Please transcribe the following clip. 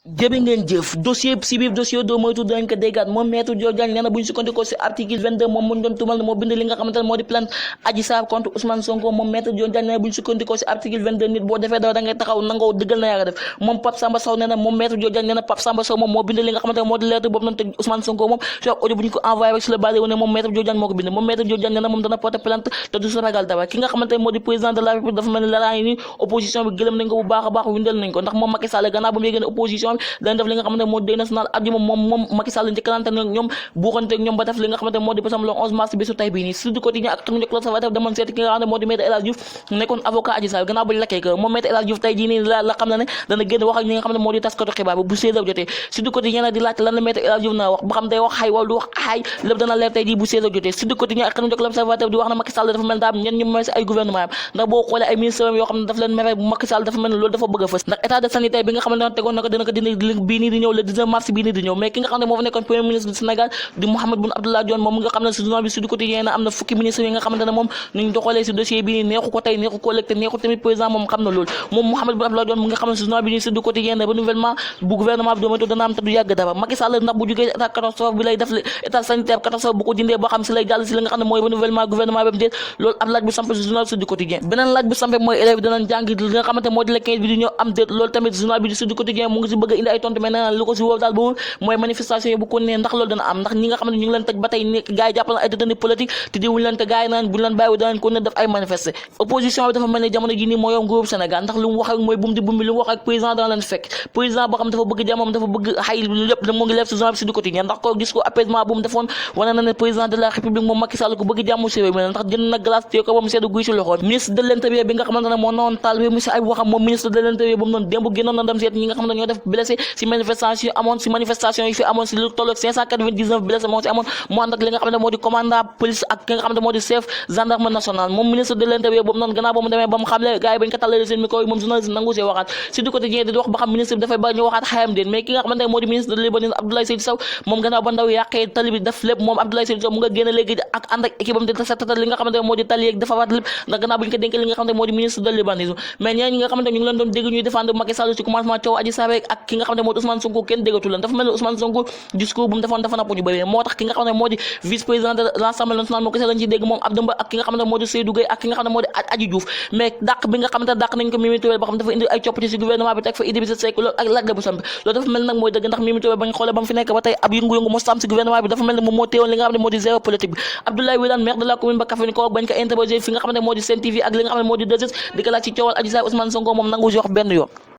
jërë ngeen jëf dossier si biir dossier doo moytu dañ ko déggaat moom maître Dior Diagne nee na bu ñu sukkandikoo si article 22 moom mu ñu doon tumal ne moo bind li nga xamante ne moo di plainte Adji Sarr contre Ousmane Sonko moom maître Dior Diagne nee na bu ñu sukkandikoo si article 22 nit boo defee dara da ngay taxaw nangoo dëggal na yaa nga def moom Pape Samba Sow nee na moom maître Dior Diagne nee na Pape Samba Sow moom moo bind li nga xamante ne moo di lettre boobu noonu teg Ousmane Sonko moom si wax audio bu ñu ko envoyé rek si la basé wu ne moom maître Dior Diagne moo ko bind moom maître Dior Diagne nee na moom dana porter plainte te du sa ragal dara ki nga xamante ne moo di président de la République dafa mel ni laraa ni opposition bi gëlëm nañ ko bu baax a baax windal nañ ko ndax moom Macky Sall gannaaw ba mu yéegee ne opposition bi dañ def li nga xamante ne moo di national adjuma moom Macky Sall njëkkalante nag ñoom buuxante ak ñoom ba def li nga xamante moo di bésam le 11 mars bi su tay bii nii Sud Quotidien ak xëy l'Observateur demoon seeti ki nga xam ne moo di Maître El Hadji Diouf nekkoon avocat Adji Sarr gannaaw ba ñu lakkee ko moom Maître El Hadji Diouf tey jii nii la xam ne dana génn wax ak ñi nga xam ne moo di taskatu xibaar bu 16h jotee Sud Quotidien nag di laaj lan la Maître El Hadji Diouf na wax ba xam day wax xay wala du wax xay lépp dana leer tey jii bu 16h jotee Sud Quotidien ak xëy l'Observateur di wax na Macky Sall dafa mel daam ñen ñu may si ay gouvernement ndax boo xoolee ay ministres yoo xam ne daf leen mere bu Macky Sall dafa mel ne loolu dafa bëgg a fës ndax état de sanitaire bi nga xam ne tegoon na ko dina ko dindi bii nii di ñëw le 19 mars bii nii di ñëw mais ki nga xam ne moo fa nekkoon premier ministre du Sénégal di Mahammed Boun Abdallah Dionne moom nga xam ne si journal bi Sud Quotidien am na fukki ministre yi nga xamante ne moom nuñ doxalee si dossier bi nii neexu ko tey neexu ko ëllëg te neexu tamit président moom xam na loolu moom Mahammed Boun Abdallah Dionne mu nga xam ne si journal bi nii Sud Quotidien renouvellement bu gouvernement bi doomato dana am te du yàgg dara Macky Sall ndax bu jógee état catastrophe bi lay def état sanitaire catastrophe bu ko dindee boo xam si lay jàll si li nga xam ne mooy renouvellement gouvernement bi déet loolu ab laaj bu sampe si journal Sud Quotidien beneen laaj bu sampe mooy élèves danañ jàngi li nga xamante moo di le 15 bi di ñëw am déet loolu tamit journal bi di Sud Quotidien mu ngi si bëgg a indi ay tontu mais nee na lu ko si wóor daal boobu mooy manifestation yi bu ko nee ndax loolu dana am ndax ñi nga xam ne ñu ngi leen tëj ba tey nekk gars yi jàppal ay détenu politique te diwuñu leen te gars yi naan buñu leen bàyyi danañ ko ne def ay manifester opposition bi dafa mel ni jamono ji nii moo yor nguurub Sénégal ndax lu mu wax ak mooy bum di bum bi lu mu wax ak président dana leen fekk président boo xam dafa bëgg jàmmam dafa bëgg xay lépp mu ngi leef si journal bi Sud Quotidien ndax ko gis ko apaisement bu mu defoon wane na ne président de la République moom Macky Sall ko bëgg jàmm si réew mi ndax jënd na glace téye ko ba mu seddu guy si loxoon ministre de l'intérieur bi nga xamante ne moo noon taal réew mi si ay waxam moom ministre de l'intérieur ba mu noonu démb génnoon na dem seet ñi nga xam ne ñoo def blessé si manifestation yi fi amoon si lu tolloog 599 blessé moo si amoon mu ànd ak li nga xam ne moo di commandant police ak ki nga xam ne moo di chef gendarme national moom ministre de l'intérieur boobu noonu gannaaw ba mu demee ba mu xamle gars yi bañ ko tàllalee seen micro yi moom journaliste nangu see waxaat si du quotidien di wax ba xam ministre bi dafay bari ñu waxaat xayam déen mais ki nga xamante ne moo di ministre de l'urbanisme Abdoulaye Seydou Sow moom gannaaw ba ndaw yàqee tali bi def lépp moom Abdoulaye Seydou Sow mu nga génn léegi ak ànd ak équipe am di seetatal li nga xamante ne moo di tali yeeg dafa waat lépp ndax gannaaw bu ñu ko dénkee li nga xamante ne moo di ministre de l'urbanisme mais ñeneen ñi nga xamante ne ñu ngi leen doon dégg ñuy défendre Macky Sall ci commencement coow Adji Sarr ak ki nga xam ne moo di Ousmane Sonko kenn déggatu leen dafa mel ni Ousmane Sonko discours bu mu defoon dafa napp ñu bëri moo tax ki nga xam ne moo di vice président de l'Assemblée nationale moo kese lañ ci dégg moom Abdou Mba ak ki nga xam ne moo di Seydou Gueye ak ki nga xam ne moo di Adji Diouf mais dàq bi nga xamante ne dàq nañ ko Mimi Touré ba xam dafa indi ay coppite ci gouvernement bi teg fa Idrissa Seck loolu ak laaj la bu samp loolu dafa mel nag mooy dëgg ndax Mimi Touré bañ xoolee ba mu fi nekk ba tey ab yëngu-yëngu moo sam ci gouvernement bi dafa mel ne moom moo téewoon li nga xam ne moo di zéro politique bi Abdoulaye Wilane maire de la commune ba Kaffrine ko bañ ko interroger fi nga xam ne moo di Sen TV ak li nga xam ne moo di 2S di ko laaj ci coowal Adji Sarr Ousmane Sonko moom nangu wax benn yoon